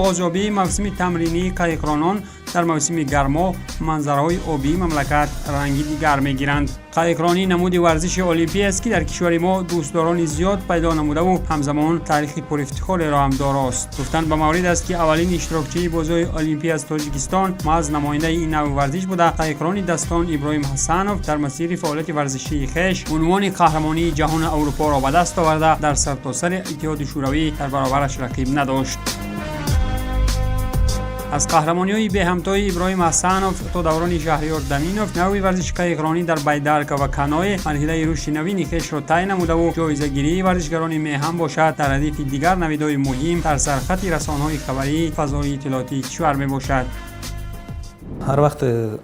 Оғозёбии мавсими тамринии қайиқронон дар мавсими гармо манзараҳои обии мамлакат ранги дигар мегиранд. Қайиқронӣ намуди варзиши олимпӣ аст, ки дар кишвари мо дӯстдорони зиёд пайдо намудаву ҳамзамон таърихи пурэфтихореро ҳам дорост. Гуфтан ба маврид аст, ки аввалин иштирокчии бозиҳои олимпӣ аз Тоҷикистон маҳз намояндаи ин навъи варзиш буда, қайиқрони дастон Иброҳим Ҳасанов дар масири фаъолияти варзишии хеш унвони қаҳрамонии ҷаҳони Аврупоро ба даст оварда, дар сартосари Иттиҳоди Шӯравӣ дар баробараш рақиб надошт. Аз қаҳрамониҳои беҳамтои Иброҳим Ҳасанов то даврони Шаҳриёр Даминов навъи варзиши қайиқронӣ дар байдарка ва каное марҳилаи рушди навини хешро тай намудаву ҷоизагирии варзишгарони меҳан бошад, дар радифи дигар навидҳои муҳим дар сархати расонаҳои хабарии фазои иттилоотии кишвар мебошад. Ҳар вақте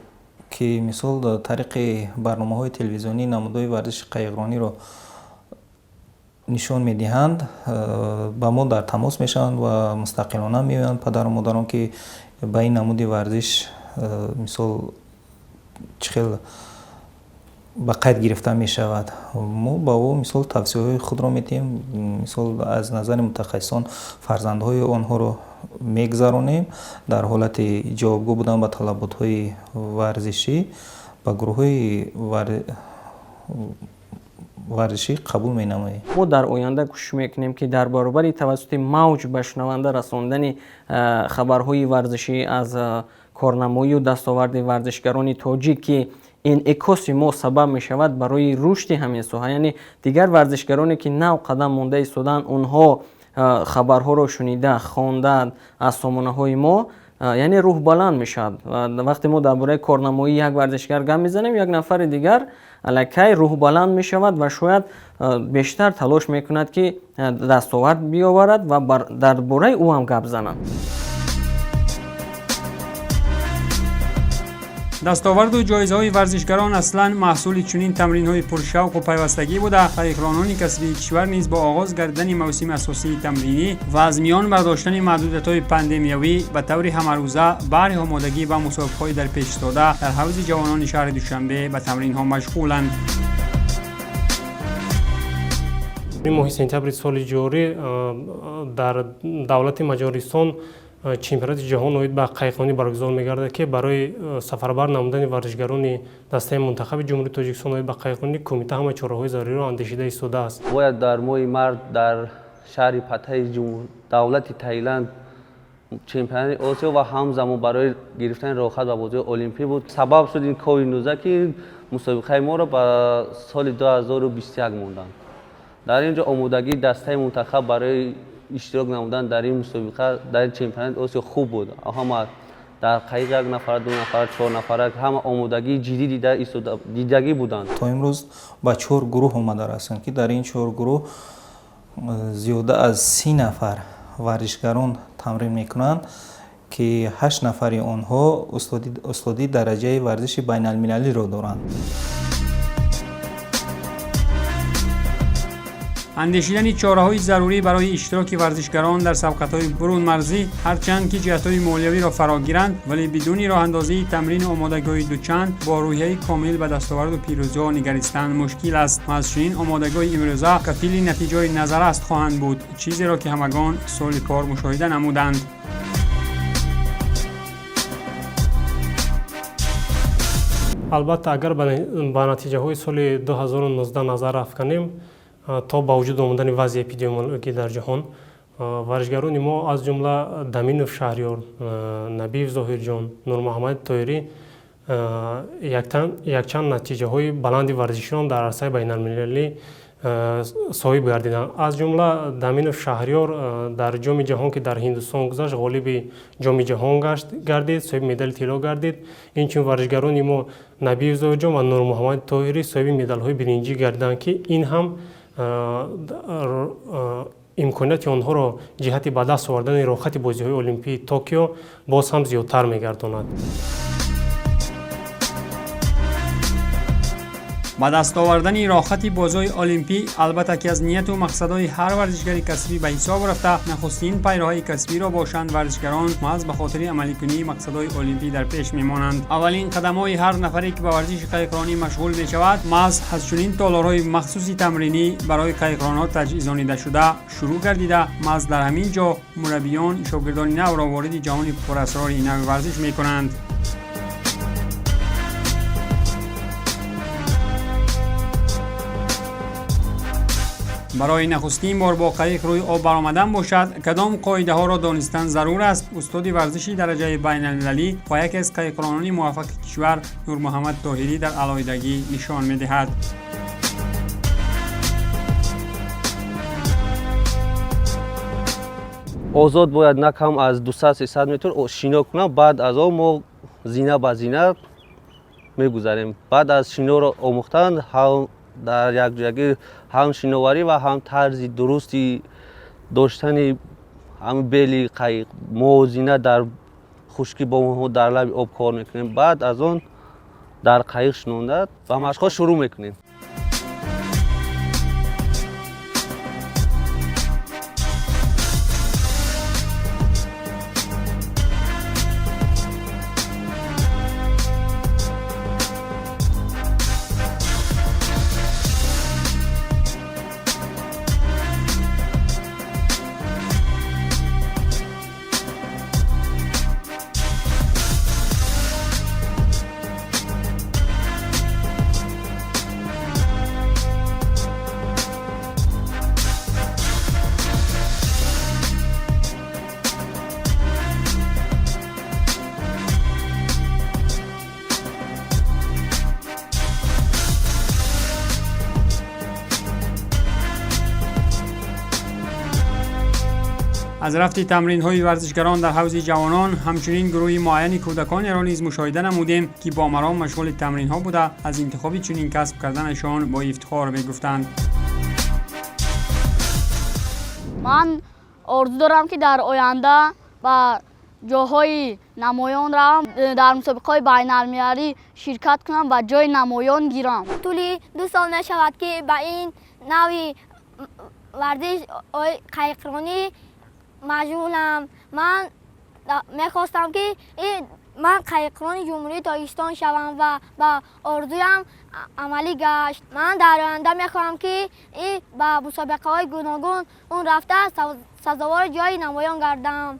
ки, мисол, тариқи барномаҳои телевизионӣ намудҳои варзиши қайиқрониро нишон медиҳанд, ба мо дар тамос мешаванд ва мустақилона меоянд падару модарон, ки ба ин намуди варзиш, мисол, чӣ хел ба қайд гирифта мешавад. Мо ба ӯ, мисол, тавсияҳои худро медиҳем, мисол, аз назари мутахассисон фарзандҳои онҳоро мегузаронем. Дар ҳолати ҷавобгӯ будан ба талаботҳои варзишӣ ба гурӯҳҳои варзишӣ қабул менамоем. Мо дар оянда кӯшиш мекунем, ки дар баробари тавассути мавҷ ба шунаванда расондани хабарҳои варзишӣ аз корнамоию дастоварди варзишгарони тоҷик, ки инъикоси мо сабаб мешавад барои рушди ҳамин соҳа, яъне дигар варзишгароне, ки нав қадам монда истодаанд, онҳо хабарҳоро шунида, хонда аз сомонаҳои мо, яъне рӯҳбаланд мешавад. Вақте мо дар бораи корнамоии як варзишгар гап мезанем, як нафари дигар аллакай рӯҳбаланд мешавад ва шояд бештар талош мекунад, ки дастовард биёварад ва дар бораи ӯ ҳам гап занад. Дастоварду ҷоизаҳои варзишгарон аслан маҳсули чунин тамринҳои пуршавқу пайвастагӣ буда, қайиқронони касбии кишвар низ бо оғоз гардидани мавсими асосии тамринӣ ва аз миён бардоштани маҳдудиятҳои пандемиявӣ ба таври ҳамарӯза баҳри омодагӣ ба мусобиқаҳои дар пеш истода дар ҳавзи ҷавонони шаҳри Душанбе ба тамринҳо машғуланд. Моҳи сентябри соли ҷорӣ дар давлати Маҷористон чемпионати ҷаҳон оид ба қайиқронӣ баргузор мегардад, ки барои сафарбар намудани варзишгарони дастаи мунтахаби Ҷумҳурии Тоҷикистон оид ба қайиқронӣ кумита ҳама чораҳои заруриро андешида истодааст. Бояд дар моҳи март дар шаҳри Паттаи давлати Таиланд чемпионати Осиё ва ҳамзамон барои гирифтани роҳхат ба бозиҳои олимпӣ буд. Сабаб шуд ин ковид-19, ки мусобиқаи моро ба соли 2021 монданд. Дар ин ҷо омодагии дастаи мунтахаб барои иштирок намудан дар ин мусобиқа, дар ин чемпионати Осиё хуб буд. Ҳама дар қайиқ як нафара, ду нафара, чор нафара, ҳама омодагии ҷиддӣ дидагӣ буданд. То имрӯз ба чор гурӯҳ омада расанд, ки дар ин чор гурӯҳ зиёда аз 30 нафар варзишгарон тамрин мекунанд, ки ҳашт нафари онҳо устодии дараҷаи варзиши байналмилалиро доранд. Андешидани чораҳои зарурӣ барои иштироки варзишгарон дар сабқатҳои бурунмарзӣ, ҳарчанд ки ҷиҳатҳои молиявиро фаро гиранд, вале бидуни роҳандозии тамрину омодагиҳои дучанд бо рӯҳияи комил ба дастоварду пирӯзиҳо нигаристан мушкил аст. Маҳз чунин омодагиҳои имрӯза кафили натиҷаҳои назарраст хоҳанд буд, чизеро ки ҳамагон соли пор мушоҳида намуданд. Албатта, агар ба натиҷаҳои соли 2019 назар афканем, то ба вуҷуд омадани вазъи эпидемиологӣ дар ҷаҳон, варзишгарони мо, аз ҷумла Даминов Шаҳриёр, Набиев Зоҳирҷон, Нурмуҳаммади Тоирӣ, якчанд натиҷаҳои баланди варзиширо дар арсаи байналмилалӣ соҳиб гардиданд. Аз ҷумла Даминов Шаҳриёр дар Ҷоми ҷаҳон, ки дар Ҳиндустон гузашт, ғолиби Ҷоми ҷаҳон гардид, соҳиби медали тилло гардид. Инчунин варзишгарони мо Набиев Зоҳирҷон ва Нурмуҳаммади Тоҳирӣ соҳиби медалҳои биринҷӣ гардиданд, ки ин ҳам имконияти онҳоро ҷиҳати ба даст овардани роҳхати бозиҳои олимпии Токио боз ҳам зиёдтар мегардонад. Ба даст овардани роҳхати бозиҳои олимпӣ албатта ки аз нияту мақсадҳои ҳар варзишгари касбӣ ба ҳисоб рафта, нахустин пайроҳаи касбиро бошанд варзишгарон маҳз ба хотири амаликунии мақсадҳои олимпӣ дар пеш мемонанд. Аввалин қадамҳои ҳар нафаре ки ба варзиши қайиқронӣ машғул мешавад, маҳз аз чунин толорҳои махсуси тамринӣ барои қайиқронҳо таҷҳизонидашуда шурӯъ гардида, маҳз дар ҳамин ҷо мураббиён шогирдони навро вориди ҷаҳони пурасрори нави варзиш мекунанд. Барои нахустин бор бо қайиқ рӯи об баромадан бошад, кадом қоидаҳоро донистан зарур аст? Устоди варзиши дараҷаи байналмилалӣ ва яке аз қайиқронони муваффақи кишвар Нурмуҳаммад Тоҳирӣ дар алоҳидагӣ нишон медиҳад. Озод бояд на кам аз 200-300 метр шино кунам, баъд аз он мо зина ба зина мегузарем. Баъд аз шиноро омӯхтан ҳам дар якҷоягӣ ҳам шиноварӣ ва ҳам тарзи дурусти доштани ҳам бели қайиқ, мувозина дар хушкӣ бо онҳо дар лаби об кор мекунем. Баъд аз он дар қайиқ шинонда ба машқҳо шурӯъ мекунем. Аз рафти тамринҳои варзишгарон дар ҳавзи ҷавонон ҳамчунин гурӯҳи муайяни кӯдаконеро низ мушоҳида намудем, ки бо маром машғули тамринҳо буда, аз интихоби чунин касб карданашон бо ифтихор мегуфтанд. Ман орзу дорам, ки дар оянда ба ҷоҳои намоён равам, дар мусобиқаҳои байналмилалӣ ширкат кунам ва ҷои намоён гирам. Тӯли 2 сол мешавад, ки ба ин нави варзиш қайиқронӣ машғулам. Ман мехостам, ки ман қайиқрони Ҷумҳурии Тоҷикистон шавам ва ба орзуям амалӣ гашт. Ман дар оянда мехоҳам, ки ба мусобиқаҳои гуногун он рафта сазовори ҷои намоён гардам.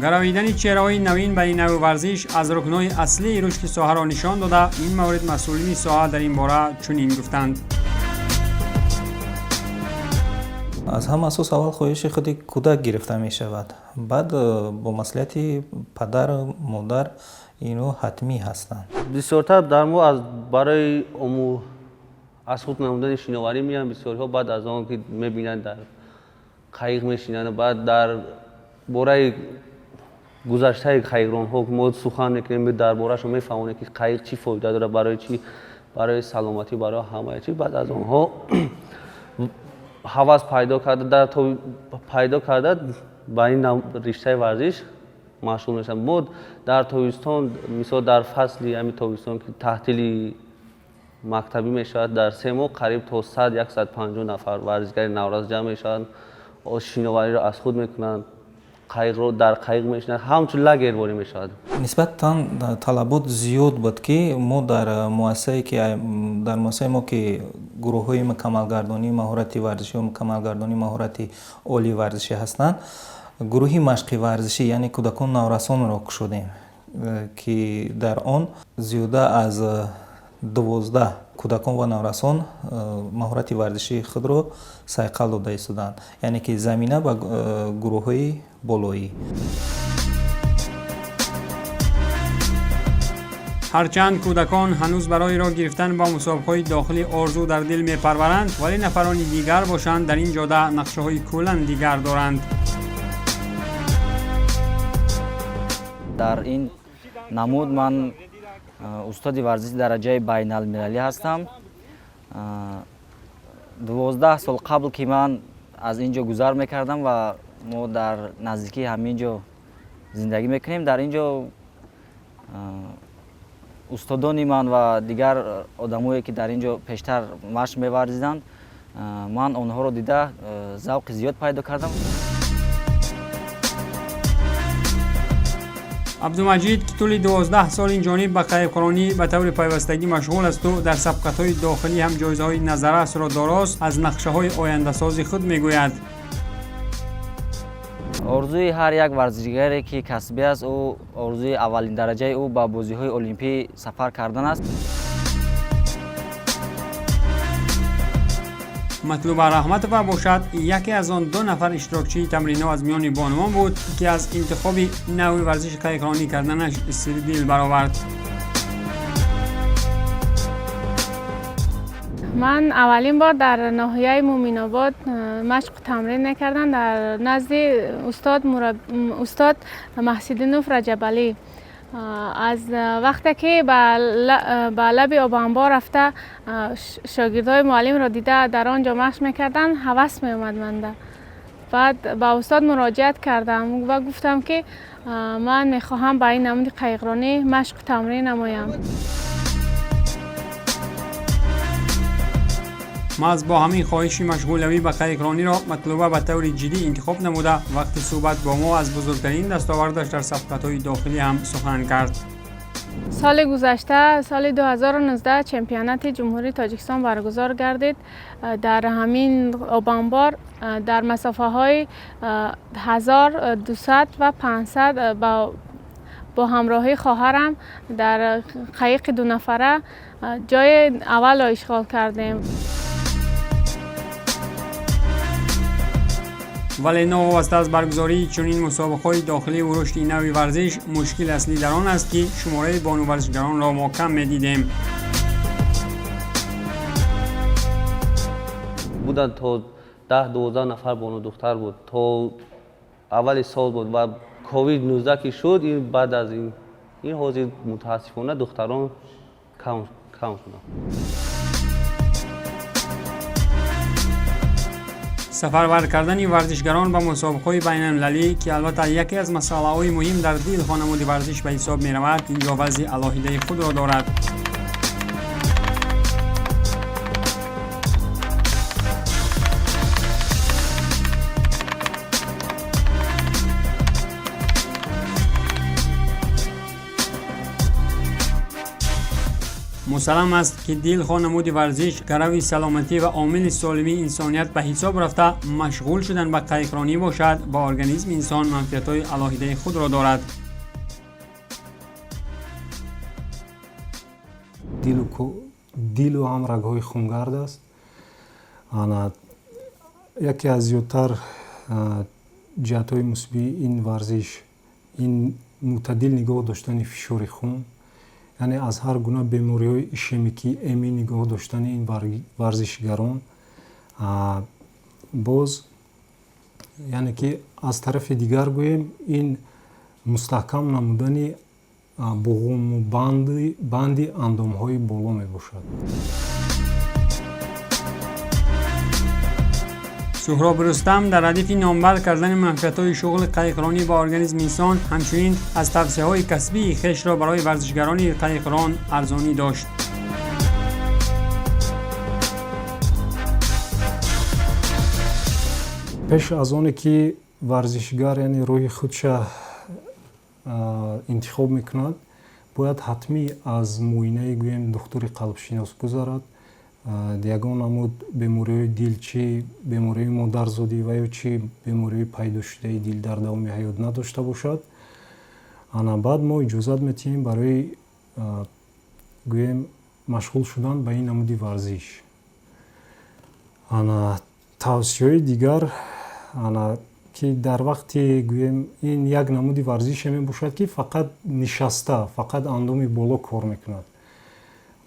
Гаравидани чеҳраҳои навин ба ин нави варзиш аз рукнҳои аслии рушди соҳаро нишон дода, ин маврид масъулини соҳа дар ин бора чунин гуфтанд. Аз ҳама асос аввал хоҳиши худи кӯдак гирифта мешавад, баъд бо маслиҳати падару модар ино ҳатмӣ ҳастанд. Бисёртар дар мо аз барои аз худ намудани шиноварӣ меянд бисёриҳо. Баъд аз он ки мебинанд, дар қайиқ мешинанд, баъд дар бораи гузаштаи қайиқронҳо мо сухан мекунем, дар борашон мефаҳмонем, ки қайиқ чӣ фоида дорад, барои чӣ, барои саломатӣ, барои ҳамаи чӣ. Баъд аз онҳо ҳавас пайдо карда, дар пайдо карда ба ин риштаи варзиш машғул мешаванд. Мо дар тобистон, мисол дар фасли ҳамин тобистон, ки таҳтили мактабӣ мешавад, дар 3 моҳ қариб то 100-150 нафар варзишгари наврас ҷамъ мешаванд, шиновариро аз худ мекунанд, қайиқро дар қайиқ мешинанд, ҳамчун лагерворӣ мешавад. Нисбатан талабот зиёд буд, ки мо дар муассисае ки дар муассисаи мо ки гурӯҳҳои мукаммалгардонии маҳорати варзишӣ ва мукаммалгардонии маҳорати олии варзишӣ ҳастанд, гурӯҳи машқи варзишӣ, яъне кӯдакон наврасонро кушодем, ки дар он зиёда аз 12 кӯдакон ва наврасон маҳорати варзишии худро сайқал дода истоданд, яъне ки замина ба гурӯҳҳои болоӣ. Ҳарчанд кӯдакон ҳанӯз барои роҳ гирифтан ба мусобиқаҳои дохилӣ орзу дар дил мепарваранд, вале нафарони дигар бошанд дар ин ҷода нақшаҳои куллан дигар доранд. Дар ин намуд ман устоди варзиши дараҷаи байналмилалӣ ҳастам. 12 сол қабл ки ман аз ин ҷо гузар мекардам ва мо дар наздикии ҳамин ҷо зиндагӣ мекунем, дар ин ҷо Устодони ман ва дигар одамое, ки дар ин ҷо пештар машқ меварзиданд, ман онҳоро дида завқи зиёд пайдо кардам. Абдумаҷид, ки тӯли 12 сол ин ҷониб ба қайиқронӣ ба таври пайвастагӣ машғул асту дар сабқатҳои дохилӣ ҳам ҷоизаҳои назаррасро дорост, аз нақшаҳои ояндасози худ мегӯяд. Орзуи ҳар як варзишгаре, ки касбӣ аст, ӯ орзуи аввалин дараҷаи ӯ ба бозиҳои олимпӣ сафар кардан аст. Матлуба Раҳматова бошад, яке аз он ду нафар иштирокчии тамринҳо аз миёни бонувон буд, ки аз интихоби навъи варзиши қайиқронӣ карданаш сири дил баровард. Ман аввалин бор дар ноҳияи Муъминобод машқу тамрин мекардам дар назди устод Маҳсидинов Раҷабалӣ. Аз вақте ки ба лаби обанбор рафта, шогирдҳои муаллимро дида, дар он ҷо машқ мекарданд, ҳавас меомад манда. Баъд ба устод муроҷиат кардам ва гуфтам, ки ман мехоҳам ба ин намуди қайиқронӣ машқу тамрин намоям. Маҳз бо ҳамин хоҳиши машғулявӣ ба қайиқрониро Матлуба ба таври ҷиддӣ интихоб намуда, вақти суҳбат бо мо аз бузургтарин дастовардаш дар сабқатҳои дохилӣ ҳам сухан кард. Соли гузашта, соли 2019, чемпионати Ҷумҳурии Тоҷикистон баргузор гардид. Дар ҳамин обанбор дар масофаҳои 1000, 200 ва 500 бо ҳамроҳии хоҳарам дар қайиқи дунафара ҷои аввалро ишғол кардем. Вале новобаста аз баргузории чунин мусобиқаҳои дохилӣ ва рушди нави варзиш, мушкил аслӣ дар он аст, ки шумораи бонуварзишгаронро мо кам медидем. Буданд, то 10-12 нафар бону духтар буд, то аввали сол буд ва ковид 19 ки шуд, ин баъд аз ин ҳозир мутаассифона духтарон кам шуданд. Сафарбар кардани варзишгарон ба мусобиқаҳои байналмилалӣ, ки албатта яке аз масъалаҳои муҳим дар дилхоҳ намуди варзиш ба ҳисоб меравад, инҷо вазъи алоҳидаи худро дорад. Мусаллам аст, ки дилхоҳ намуди варзиш гарави саломатӣ ва омили солимии инсоният ба ҳисоб рафта, машғул шудан ба қайиқронӣ бошад, ба организми инсон манфиатҳои алоҳидаи худро дорад. Дилу ҳам рагҳои хунгард аст. Яке аз зиёдтар ҷиҳатҳои мусбии ин варзиш ин мӯътадил нигоҳ доштани фишори хун, яъне аз ҳар гуна бемориҳои ишемикӣ эмин нигоҳ доштани ин варзишгарон. Боз, яъне ки аз тарафи дигар гӯем, ин мустаҳкам намудани буғуму банди андомҳои боло мебошад. Суҳроб Рустам дар радифи номбар кардани манфиатҳои шуғли қайиқронӣ ба организми инсон, ҳамчунин аз тавсияҳои касбии хешро барои варзишгарони қайиқрон арзонӣ дошт. Пеш аз оне ки варзишгар, яъне роҳи худша интихоб мекунад, бояд ҳатмӣ аз муоинаи, гӯем, духтури қалбшинос гузарад. Ягон намуд бемориҳои дил, чӣ бемориҳои модарзодӣ ва ё чӣ бемориҳои пайдошудаи дил дар давоми ҳаёт надошта бошад. Ана баъд мо иҷозат метиҳем барои, гӯем, машғул шудан ба ин намуди варзиш. Ана тавсияҳои дигар, ана ки дар вақти, гӯем, ин як намуди варзише мебошад, ки фақат нишаста, фақат андоми боло кор мекунад.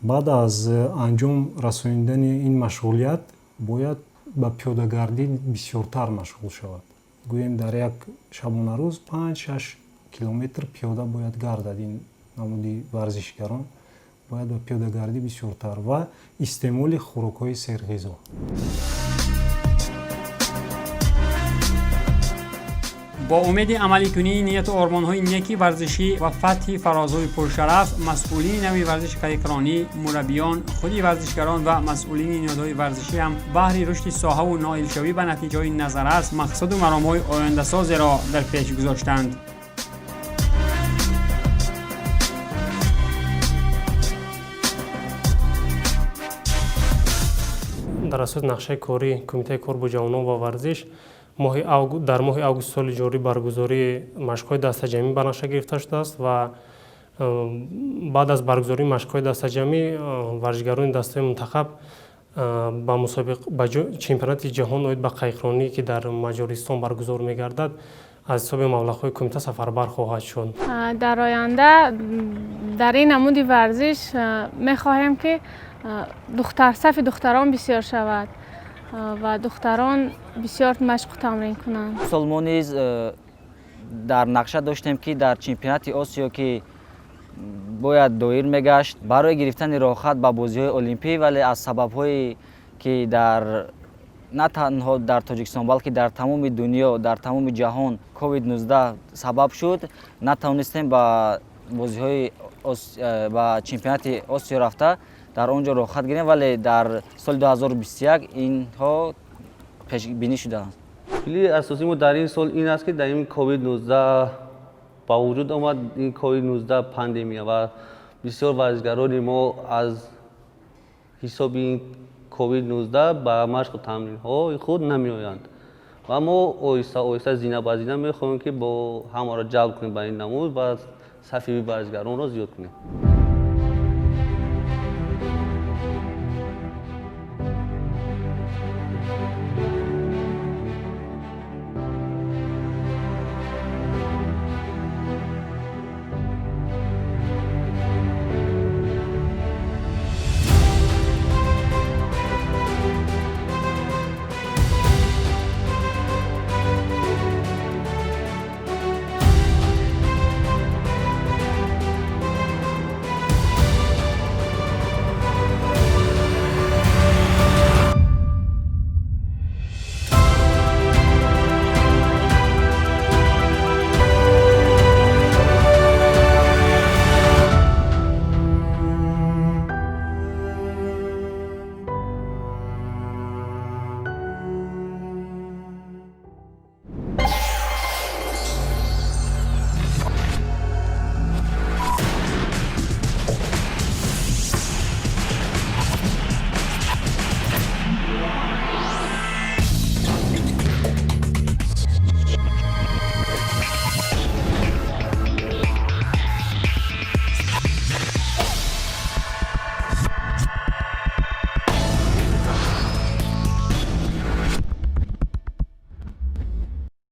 Баъд аз анҷом расонидани ин машғулият бояд ба пиёдагардӣ бисёртар машғул шавад. Гӯем, дар як шабонарӯз 5-6 километр пиёда бояд гардад. Ин намуди варзишгарон бояд ба пиёдагардӣ бисёртар ва истеъмоли хӯрокҳои серғизо. Бо умеди амаликунии нияту ормонҳои неки варзишӣ ва фатҳи фарозҳои пуршараф, масъулини нави варзиши қайиқронӣ, мураббиён, худи варзишгарон ва масъулини ниҳодҳои варзишӣ ҳам баҳри рушди соҳаву ноилшавӣ ба натиҷаҳои назаррас мақсаду маромҳои ояндасозеро дар пеш гузоштанд. Дар асоси нақшаи корӣ Кумитаи кор бо ҷавонон ва варзиш дар моҳи августи соли ҷорӣ баргузории машқҳои дастаҷамъӣ ба нақша гирифта шудааст ва баъд аз баргузории машқҳои дастаҷамъӣ варзишгарони дастаи мунтахаб ба чемпионати ҷаҳон оид ба қайиқронӣ, ки дар Маҷористон баргузор мегардад, аз ҳисоби маблағҳои кумита сафарбар хоҳад шуд. Дар оянда дар ин намуди варзиш мехоҳем, ки сафи духтарон бисёр шавад ва духтарон бисёр машқу тамрин кунанд. Сол мо низ дар нақша доштем, ки дар чемпионати Осиё, ки бояд доир мегашт барои гирифтани роҳхат ба бозиҳои олимпӣ, вале аз сабабҳое ки дар на танҳо дар Тоҷикистон, балки дар тамоми дунё, дар тамоми ҷаҳон COVID-19 сабаб шуд, натавонистем ба бозиҳои ба чемпионати Осиё рафта дар он ҷо роҳхат гирем, вале дар соли 2021 инҳо пешбинӣ шудаанд. Кили асосии мо дар ин сол ин аст, ки дар ин COVID-19 ба вуҷуд омад, ин COVID-19 пандемия, ва бисёр варзишгарони мо аз ҳисоби ин COVID-19 ба машқу тамринҳои худ намеоянд ва мо оҳиста оҳиста, зина ба зина мехоҳем, ки бо ҳамаро ҷалб кунем ба ин намуд ва сафи варзишгаронро зиёд кунем.